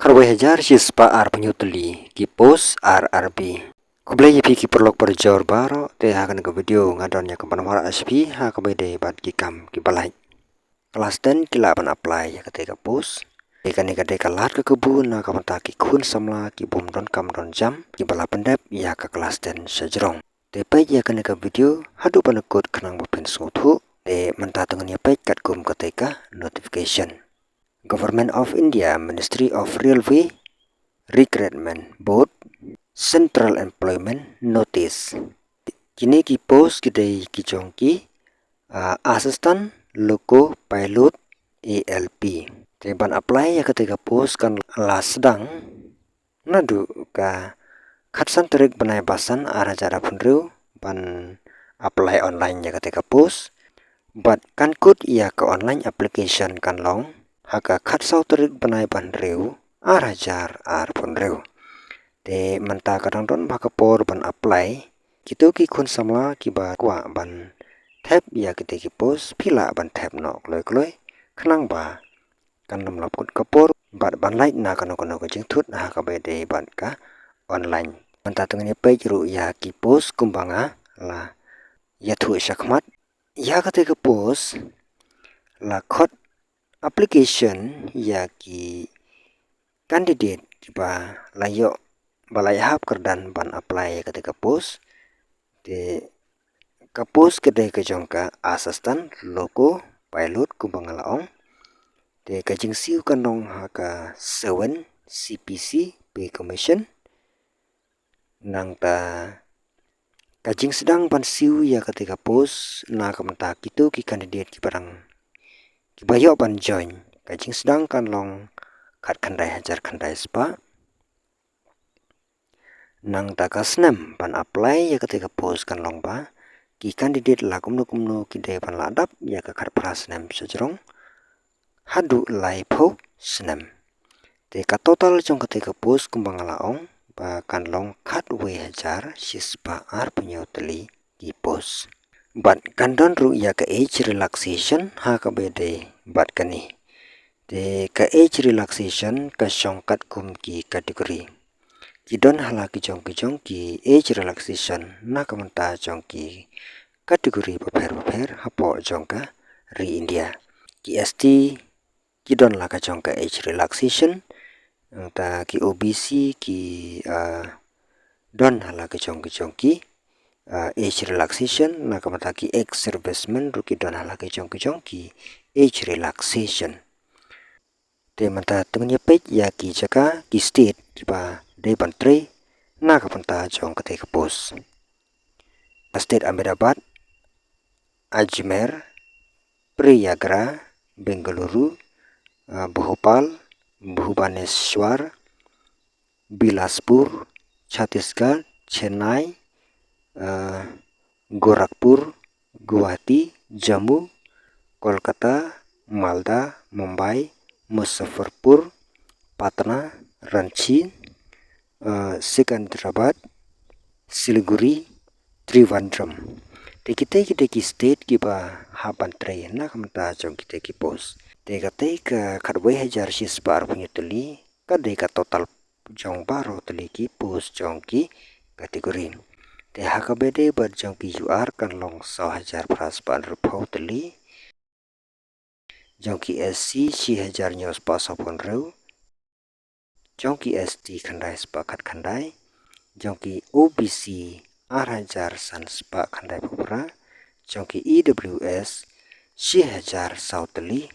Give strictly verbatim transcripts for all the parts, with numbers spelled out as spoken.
Khatwei hajar shispah arphew hynñiew tylli ki post R R B. Khublei ïa phi ki paralok parajor baroh, te ha kane ka video nga don ïa ka ban wanrah sha phi ha kaba ïadei bad ki kam kiba lait. Klas ten ki lah ban apply ïa kata ka post. Te kane ka dei ka lad ka kabu na ka bynta ki khun samla ki bym don kam don jam, kiba la pyndep ïa ka klas ten shajrong. Te peit ïa kane ka video haduh ban kut khnang ba phin sngewthuh. Te mynta to ngin ïa peit katkum kata ka notification. Government of India, Ministry of Railway Recruitment Board, Central Employment Notice. Kine ki post ki dei ki jong ki, ah, Assistant Loco Pilot A L P. Te ban apply ïa kata ka post kan la sdang naduh ka khatsan tarik bnai ba san ar hajar arphew hynriew ban apply online ïa kata ka post. Bad kan kut ïa ka online application kan long ha ka khatsaw tarik bnai ba hynriew ar hajar arphew hynriew. Te mynta ka dang don bha ka por ban apply. Kito ki khun samla kiba kwah ban thep ïa kito ki post, phi lah ban thep noh kloi kloi khnang ba kan ym lah kut ka por bad ban lait na kano kano ka jingthut ha kaba ïadei bad ka online. Mynta to ngin ïa peit ruh ïa ki post kumba nga la ïathuh shakhmat. Ïa kata ka post la khot application ïa ki candidate kiba la ïoh ba la ïahap kyrdan ban apply ïa kata ka post. Te ka post ka dei ka jong ka Assistant Loco Pilot kumba nga la ong. Te ka jingsiew kan long ha ka seven C P C Pay Commission. Nangta ka jingsdang ban siew ïa kata ka post na ka bynta kito ki candidate kiba dang kiba ïoh ban join, ka jingsdang kan long khatkhyndai hajar khyndai spah. Nangta ka snem ban apply ïa kata ka post kan long ba ki candidate la kumno kumno ki dei ban la dap ïa ka khatphra snem shajrong haduh laiphew snem. Te ka total jong kata ka post kumba nga la ong ba kan long khatwei hajar shispah arphew hynñiew tylli ki post. Bad kan don ruh ïa ka age relaxation ha kaba ïadei bad kane. Te ka age relaxation ka shong katkum ki category. Ki don ha la ki jong ki jong ki age relaxation na ka bynta jong ki category bapher bapher hapoh jong ka ri India. Ki S T ki don la ka jong ka age relaxation, nangta ki O B C ki, ah, don ha la ka jong ka jong ki, ah, age relaxation, na ka bynta ki ex servicemen ruh ki don ha la ka jong ka jong ki age relaxation. Te mynta to ngin ïa peit ïa ki jaka ki state kiba dei ban trei na ka bynta jong kata ka post. Ka state Ahmedabad, Ajmer, Prayagraj, Bengaluru, ah, Bhopal, Bhubaneswar, Bilaspur, Chhattisgarh, Chennai, ah, Gorakhpur, Guwahati, Jammu, Kolkata, Malda, Mumbai, Muzaffarpur, Patna, Ranchi, ah, Secunderabad, Siliguri, Trivandrum. Te kita ki dei ki state kiba hap ban trei na ka bynta jong kita ki post. Te kata ka khatwei hajar shispah arphew hynñiew tylli ka dei ka total jong baroh tylli ki post jong ki category. Te ha kaba ïadei bad jong ki U R kan long saw hajar phra spah hynriewphew tylli. Jong ki S C shi hajar hynñiew spah sawphew hynriew. Jong ki S T khyndai spah khatkhyndai. Jong ki O B C ar hajar san spah khyndaiphew phra. Jong ki E W S shi hajar saw tylli.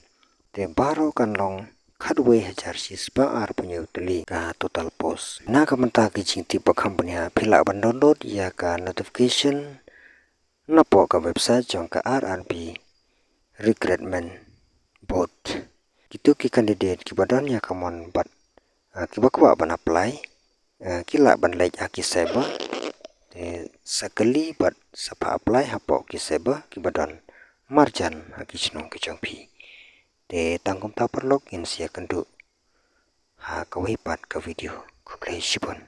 Te baroh kan long khatwei hajar shispah arphew hynñiew tylli ka total post. Na ka bynta ki jingtip ba kham bniah phi lah ban download ïa ka notification napoh ka website jong ka R R B Recruitment Board. Kito ki candidate kiba don ïa ka mon bad, ah, kiba kwah ban apply, ah, ki lah ban leit ha ki cyber. Te sa kylli bad sa phah apply hapoh ki cyber kiba don marjan ha ki shnong ki jong phi. Te tang kumta paralok, ngin sa ïakynduh ha kawei pat ka video. Khublei shibun.